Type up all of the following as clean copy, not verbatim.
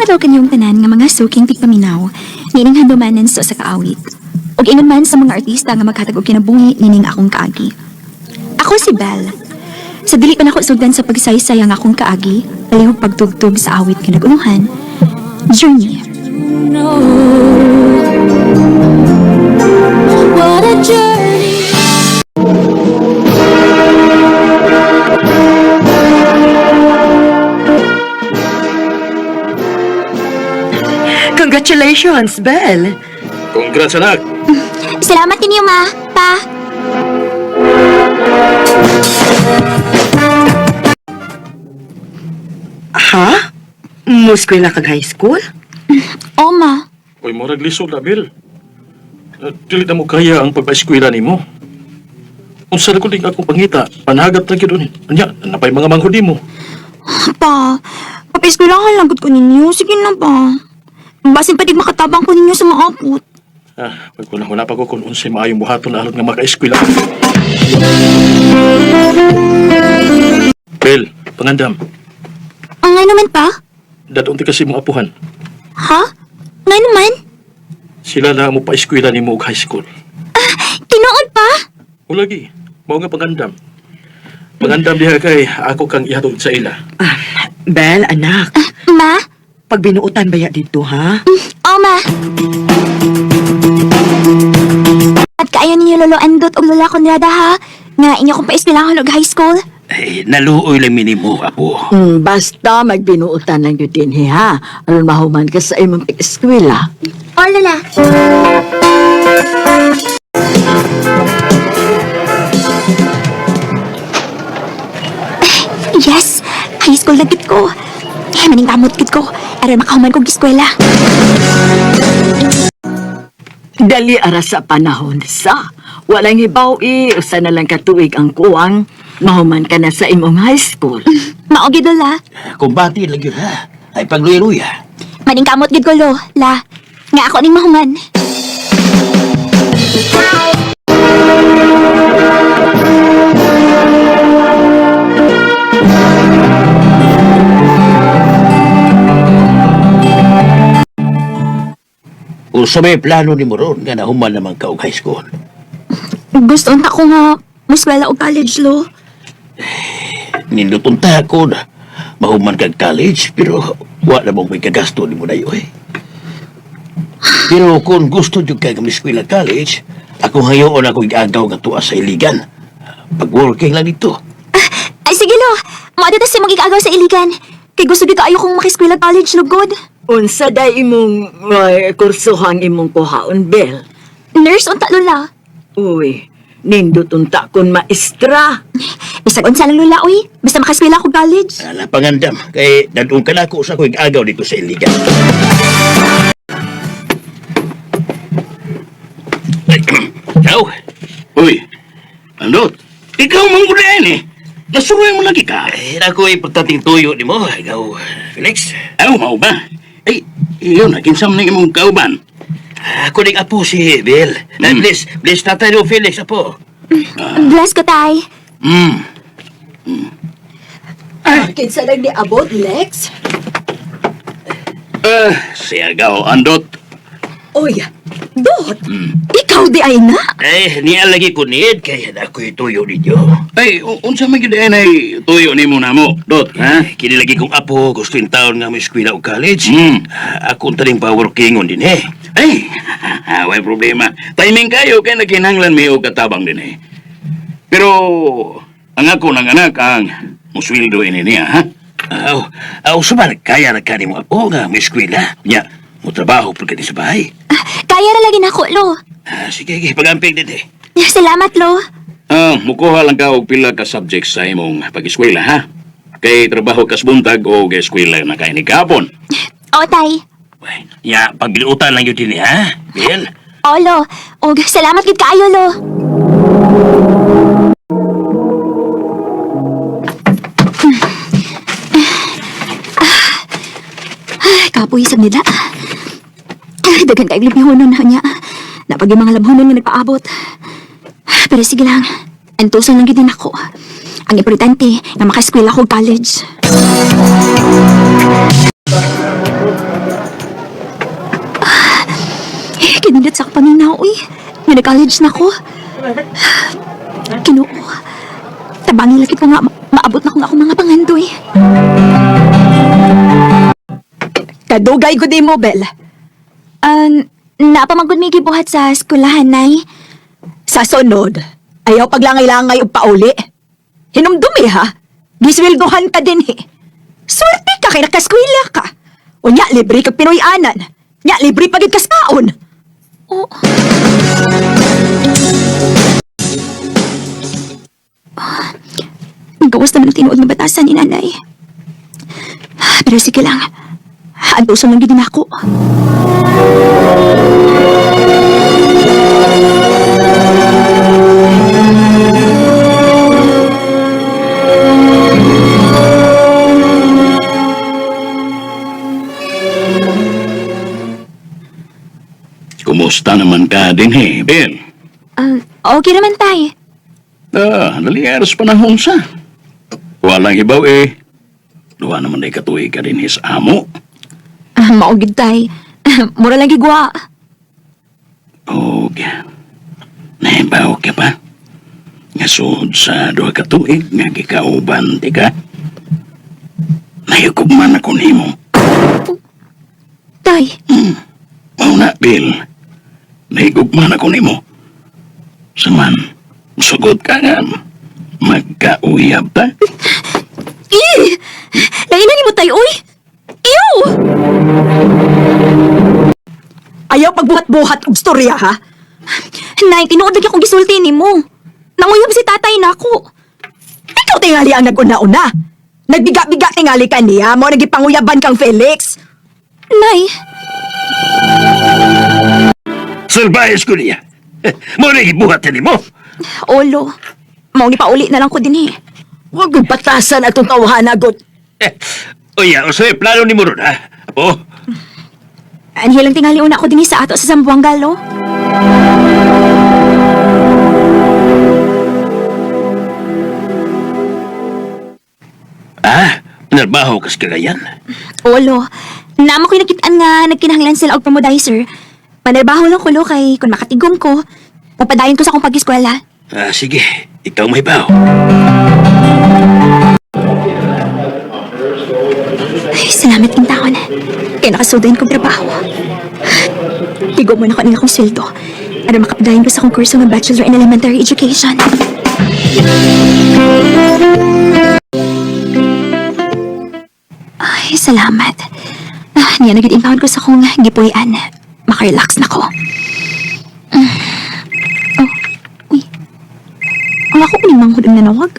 Maayong adlaw kanyong tanan nga mga suking tigpaminaw, niining handumanan sa usa ka awit. Ug ingon man sa mga artista nga maghatag og kinabuhi nining akong kaagi. Ako si Belle. Sa dili pa nako sugdan sa pagsaysay ang akong kaagi, palihog pagtugtog sa awit nga nag-unuhan, Journey. What a journey. Congratulations, Belle. Congrats, anak. Salamat ninyo, ma, pa. Ha? Muskwela kag high school? O, ma. Uy, murag lisod na, Bill. Dili na mo kaya ang pagpa-eskwela nimo. Unsa na kuling akong pangita, panhagat na gyud. Anya, napay mga manghod nimo. Pa, papieskwelahan lang gud ko ninyo. Sige na pa. Basin pa dig makatabang ko ninyo sa maapot. Ah, pagkunahuna pa ko kung unsay maayong buhaton aron nga maka-eskwela. Bill, pangandam. Ang nga naman pa? Dadon ti kasi mong apuhan. Ha? Nga naman? Sila na mo pa-eskwela nimo og high school. Tinuod pa? O lagi, mao nga pangandam. Pangandam diha kay ako kang ihatod sa ila. Ah, Belle, anak. Ma? Pag binuotan ba ya dito, ha? O, ma. At kaayo ninyo Lolo Andot og Lola Conrada ha? Nga inyo kong paeskwelahan og high school. Ay, naluoy lang minimo, apo. Basta magbinuotan lang yun din, he, ha? Aron mahuman ka sa imong eskwela. O, Lola. Yes! High school na gid ko. Eh, maning kamot gid ko. Aron makahuman kog eskwela. Dali ara sa panahon sa. Walang hibaw i, usa na lang katuig ang kuwang. Mahuman ka na sa imong high school. Mao gid, Lola. Kumbati lang yun, ha? Ay, pagluya-luya. Maning kamot gid ko, Lo. La. Nga ako ning mahuman. Kung sa may plano ni mo ron, nga nahuman naman ka og high school. Gusto unta ko nga muswela og college, Lo. Ninduton ta ako na mahuman kag college, pero wa na mong may kagasto ni mo na eh. Pero kung gusto jud kay kami eskwela college, ako hayoon ako igagaw nga tuwa sa iligan. Pag-working lang dito. Ay, sige, Lo. Maadto ta sa imong igagaw sa iligan. Kay gusto gid kaayo kong makiskwela college, Lo, god. Unsa day imong kursuhan imong kuhaon, Belle? Nurse unta, Lola. Uy, nindot unta kon maestra. Bisag unsa lang, Lola, uy. Basta makaskwela ako college. Ala pangandam, kay dadong ka na ako sa ako igagaw dito sa iligan. Ikaw? Uy, Andot, ikaw mang gudayan eh. Nasuroy mo lagi ka. Eh, ako ay pagtating tuyo ni mo. Ikaw, Felix. Ayaw, mao ba? Ay, yun, nakinsam na imong kauban. Ako ning apo si Bill. Mm. Bless, bless tatay no Felix, apo. Bless ko, tay. Kinsa lang ni abot, Lex? Siya gaw, Andot. Uy, Dot! Ikaw di ay na? Eh, niya lagi ko niid kay ako'y tuyo ninyo. Ay, unsa man gyud ay tuyo nimo namo, Dot, ha? Eh, kini lagi kong apo, gusto yung taon nga may eskwela o college. Mm. Ako ang taning pa-workingon din eh. Ay, way problema. Timing kayo kay nagkinahanglan may og katabang din eh. Pero ang ako ng anak ang musweldo ini niya, ha? Aw, aw suman, kaya na kani mo apo nga may eskwela. Nya, mo trabaho pagka sa bahay. Ah, kaya ra lagi nako, Lo. Ah, sige, sige, pag-amping din eh. Salamat, Lo. Ah, mukuha lang ka og pila ka subjects sa imong pag-eskwela, ha? Kay trabaho kas buntag o eskwela na kay ni gapon. O, tay. Nya, pagbilutan lang yun din eh, ha? Bill? O, Lo. Og salamat gid kaayo, Lo. Ay, kapoy sa nila. Ay, daghan kay libhihonon na niya. Napag yung mga labhonon nga nagpaabot. Pero sige lang, antusan lang gid din ako. Ang importante, nga makaeskwela ko college. Kanindot sa akong paminaw, uy. Nga na-college na ko. Kinuo. Tabangi lakit ko nga, maabot na ko nga akong mga pangandoy. Kadugay gud nimo, Bel. Napamagod may gibuhat sa eskwelahan, Nay. Sa sunod, ayaw paglangay-langay og pauli. Hinumdumi ha. Gisweldohan ka din eh. Swerte ka kay nakaskwela ka. Unya libre kag Pinoy-anan. Nya libre pagid ka saon. Oo. Ah, nagawas naman ang tinuod nga batasan ni nanay. Pero sige lang. Antuson lang gid nako. Kumusta naman ka din eh, Bill? Okay naman tay. Ah, dali aras panahon sa. Walang ibaw eh. Duha naman ay katuig ka din his amo. Mao gid tay. Mura lang gigwa. Og, nahibaw ka pa? Nga sud sa duha ka tuig nga gikauban ti ka. Nahikog man ako nimo. Tay, Mao na, Bill. Nahigog man ako nimo. Saman, sugot ka nga. Magkauyab ta. Eh! Lain na nimo tay, uy! Ew! Ayaw pagbuhat-buhat og storya ha. Nay, tinuod lagi akong gisulti nimo. Nanguyab si tatay nako. Ikaw tingali ang nag-una-una. Nagbiga-biga tingali ka niya, mo nagipanguyaban kang Felix. Nay, Salbayas ko niya. Mo na ibuhat ni mo. Olo. Mao ni pauli na lang ko din eh. Huwag kong batasan atong tawhana god. Eh, Uya, usay plano ni mo ron, ha? Apo, Anhi lang tingali una ko din sa ato sa Zamboanga, lo. ah, narbaho kas kagayan. Olo, naamo ko'y nakitaan nga nagkinahanglan sila og promodizer. Manarbaho lang ko lo kay kung makatigom ko, papadayon ko sa akong pag-eskwela. Ah, sige, ikaw may baho. Ay, salamat king taon. Kaya nakasudayin kong trabaho. Tigo mo na ko ang akong sweldo. Aron makapadayon ko sa akong kurso ng Bachelor in Elementary Education. Ay, salamat. Ah, niya naging taon ko sa akong gipuy-an. Makarelax na ko. Oh, uy. Ang ako uling manghod ang nanawag.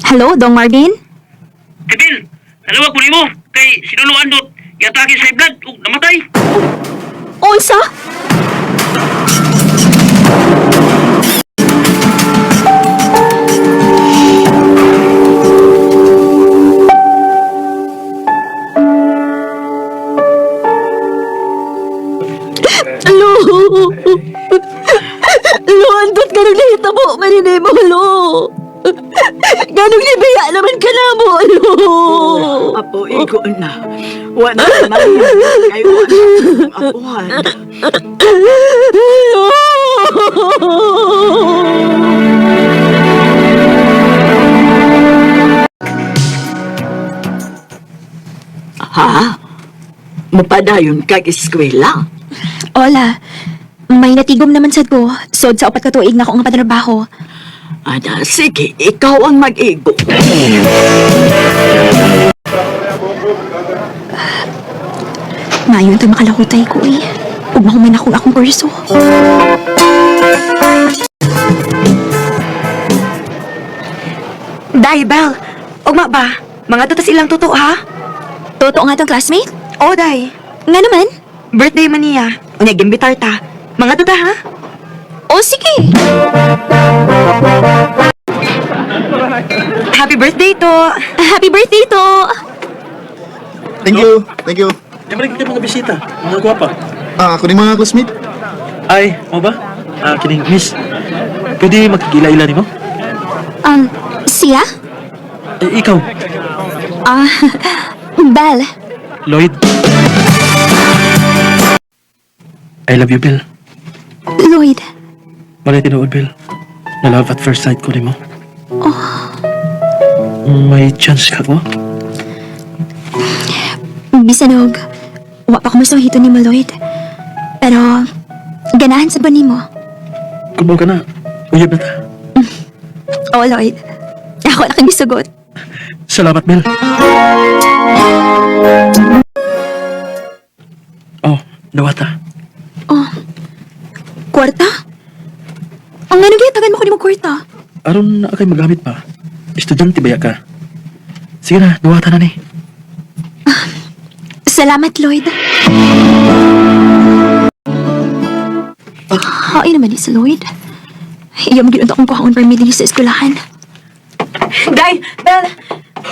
Hello, Dong Marvin? Sibil, nalawag ko nimo kay si Lolo Andot giatake sa blood ug namatay. Unsa? Lo! Lo, andot ganun nahitabo maninay mo, lo! Ganun libiya naman ka na mo, lo! Apo, igo na. Wala naman. Kayo, apuhan. Lo! Ha? Mupadayon kag eskwela? Hola. May natigom naman sad ko. Sod sa upat ka tuig na ako nga patrabaho. Ada, sige, ikaw ang mag-igo. Mayon to makalahutay ko eh. Ug mahuman akong akong kurso. Day, Bel. Ugma ba? Mga tutas ilang totoo, ha? Totoo nga tong classmate? Oh, day. Nga naman. Birthday man niya. Unya, gimbitar ta. Mga tuta, ha? O sige. Happy birthday to. Happy birthday to. Thank you. Thank you. Di ba mga bisita? Mga gwapa. Ah, ako ni mga classmate. Ay, mo ba? Ah, kining miss. Pwede magkila-ila nimo? Siya? Eh, ikaw, Ah, Belle. Lloyd. I love you, Bill. Lloyd, Malay tinuod, Bill. Na love at first sight ko nimo. May chance ka ko? Bisan og wa pa ko masuhito nimo, Lloyd. Pero ganahan sa ba nimo? Kung mao ka na, uyab na ta. Oo, Lloyd. Ako na kang gisugot. Salamat, Bill. Oh, dawata. Oh, kwarta? Ang ano gihatagan mo ko nimo kwarta? Aron na kay magamit pa. Estudyante ba ya ka? Sige na, dawata na ni. Salamat, Lloyd. Ay naman ni si Lloyd. Iya mo ginoon akong kuhaon permit dinhi sa eskwelahan. Day, Bel,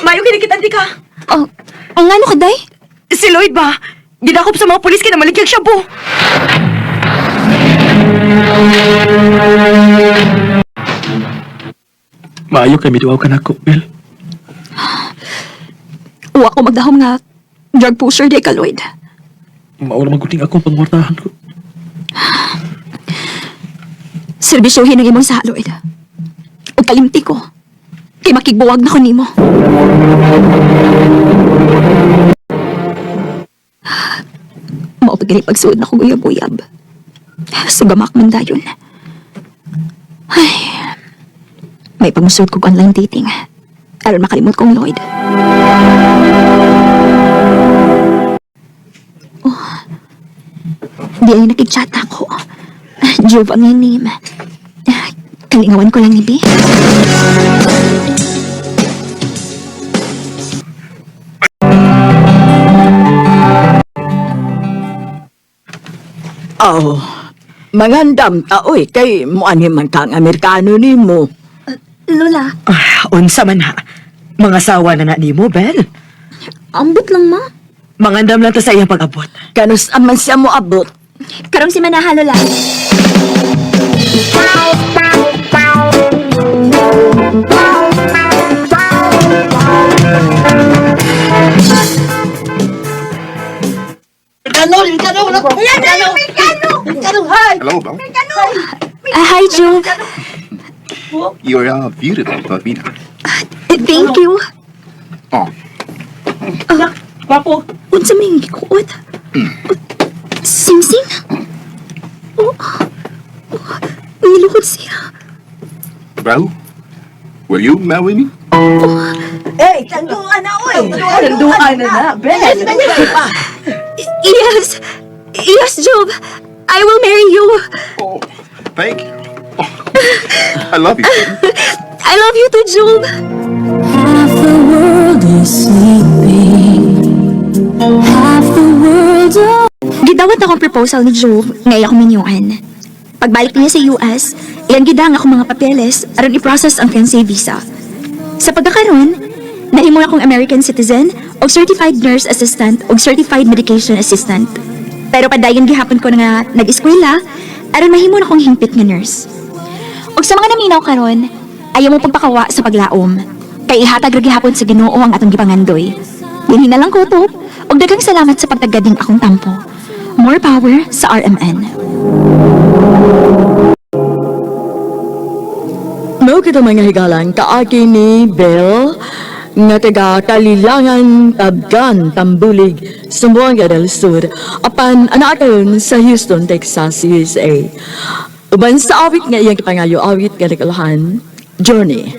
mayo kinikitan di ka. Oh, ang ano ka, Day? Si Lloyd ba? Gidakop sa mga pulis kay namaligyag siya po. Maayo kay miduaw ka nako, Bill. Wa ko magdahom nga drug pusher day ka, Lloyd. Mao naman kuting akong pangwartahan ko. Serbisyuhin ang imong sa Lloyd. Ug kalimti ko. Kay makigbuwag na ko nimo. Mao pa gani pagsuod na ko uyab-uyab. Sugamak man dayon. Ay, may pagmusuod kog online dating. Aron makalimot kong Lloyd. Oh, di ay nakichat ako. Juve ang iyang name. Kalingawan ko lang ni B. Oh, mangandam ta oy kay muanhi man kang Amerikano nimo. Lola, Ah, unsa man ha. Mga sawa na na nimo, Bel. ambot lang ma. Mangandam lang ta sa iyang pag-abot. Kanus aman siya mo abot. Karong si Manaha, Lola. Hello, Belle. Ah, hi, Juve. You're beautiful, Filipina. Thank you. Oh, Gwapo. Unsa may gikuot? Sing-sing? Oh, oh, niluhod siya. Belle, will you marry me? Eh, tanduan na oy. Tanduan na na, Bel. Yes! Yes, Juve! I will marry you! Oh, thank you. Oh, I love you. I love you too, Juve! Half the world is sleeping. Half the world's awake. Gidawat akong proposal ni Juve nga iya akong minyuan. Pagbalik niya sa US, iyang gidang akong mga papeles aron i-process ang fiancé visa. Sa pagkakaron, nahimo akong American citizen og certified nurse assistant og certified medication assistant. Pero padayon gihapon ko na nga nag-eskwela aron mahimo na akong hingpit nga nurse. Og sa mga naminaw karon, ayaw mo pagpakawa sa paglaom. Kay ihatag ra gihapon sa Ginoo ang atong gipangandoy. Dinhi na lang kutob og daghang salamat sa pagtagading akong tampo. More power sa RMN. Mao kita mga higalan kaagi ni Bell nga taga Kalilangan, Tabgan, Tambulig, Zamboanga del Sur, apan anaa karon sa Houston, Texas, USA. Uban sa awit nga iyang gipangayo awit nga nagkalahan, Journey.